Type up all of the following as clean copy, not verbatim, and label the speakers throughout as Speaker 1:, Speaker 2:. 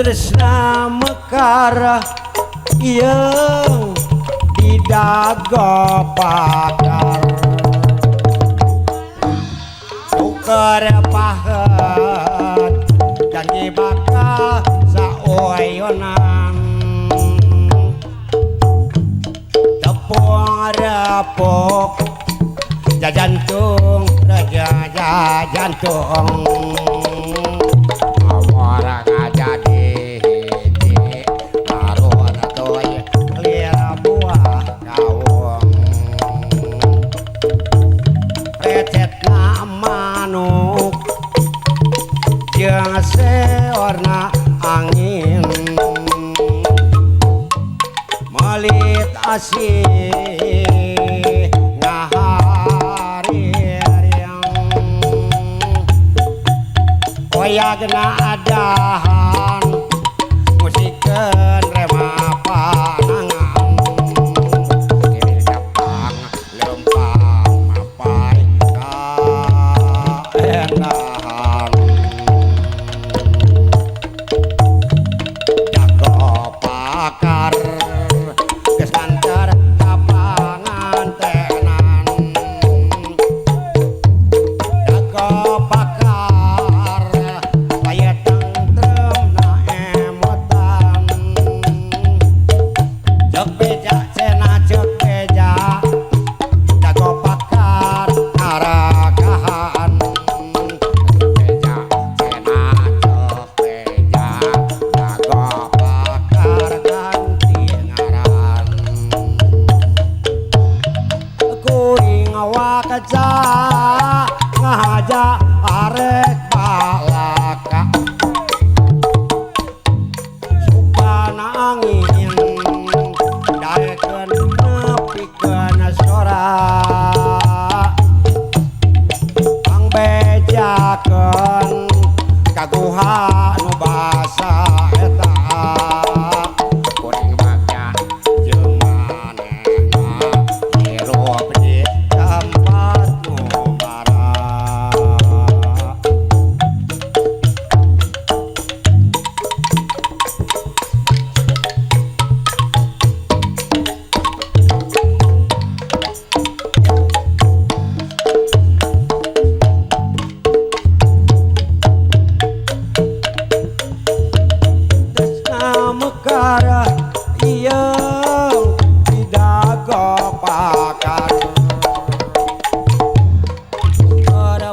Speaker 1: Tresna mekar ieung di dago pakar tuker pahet janji bakal saoyonan tepung repok jajantung reja jantung awara ngajadi hiji marun atoy lir buah kawung recetna manuk jeung seorna angin melit asih ngahaririang oyagna adahan musikeun rema panangan kiri Jepang lempang mapai kaendahan jago pakar geus nganter ka pangantenan jago pakar aya tentrem na emotan ceuk beja cenah ceuk beja jago pakar arakahan beja cenah ceuk beja jago pakar ganti ngaran kuring wakaja ngahaja arek balaka supana angin daekeun nepikeun sora pangbejakeun ka guha nu basa eta kuring bagja jeung manehna hirup di tempat nu bara. Tresna mekar ieung di dago pakar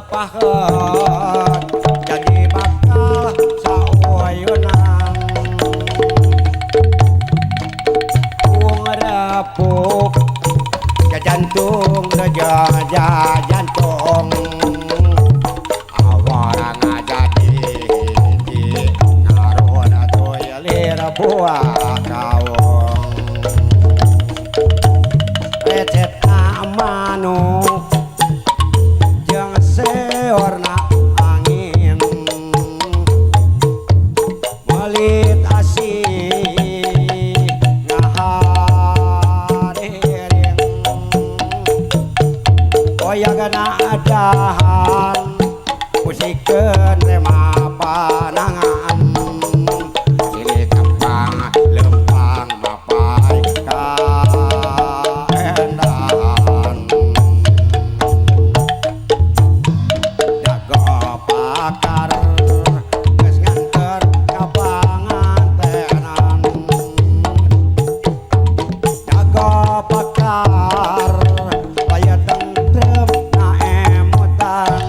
Speaker 1: pahet jadi bakal saoyonan wong repuk jajantung reja jantung awara ngajadi hiji ngarun atuy lir buah kawung recetna manuk jeung seorna angin melit asih ngahariring oyagna adahan musikeun rema panangan silih tepang lempang mapai kaendahan jago pakar geus nganter ka pangantenan jago pakar aya tentrem na emutan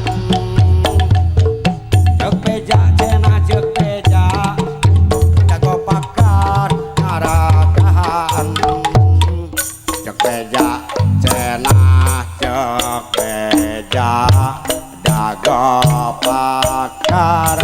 Speaker 1: ceuk beja cenah ceuk beja jago pakar ngarakahan ceuk beja cenah ceuk beja jago pakar.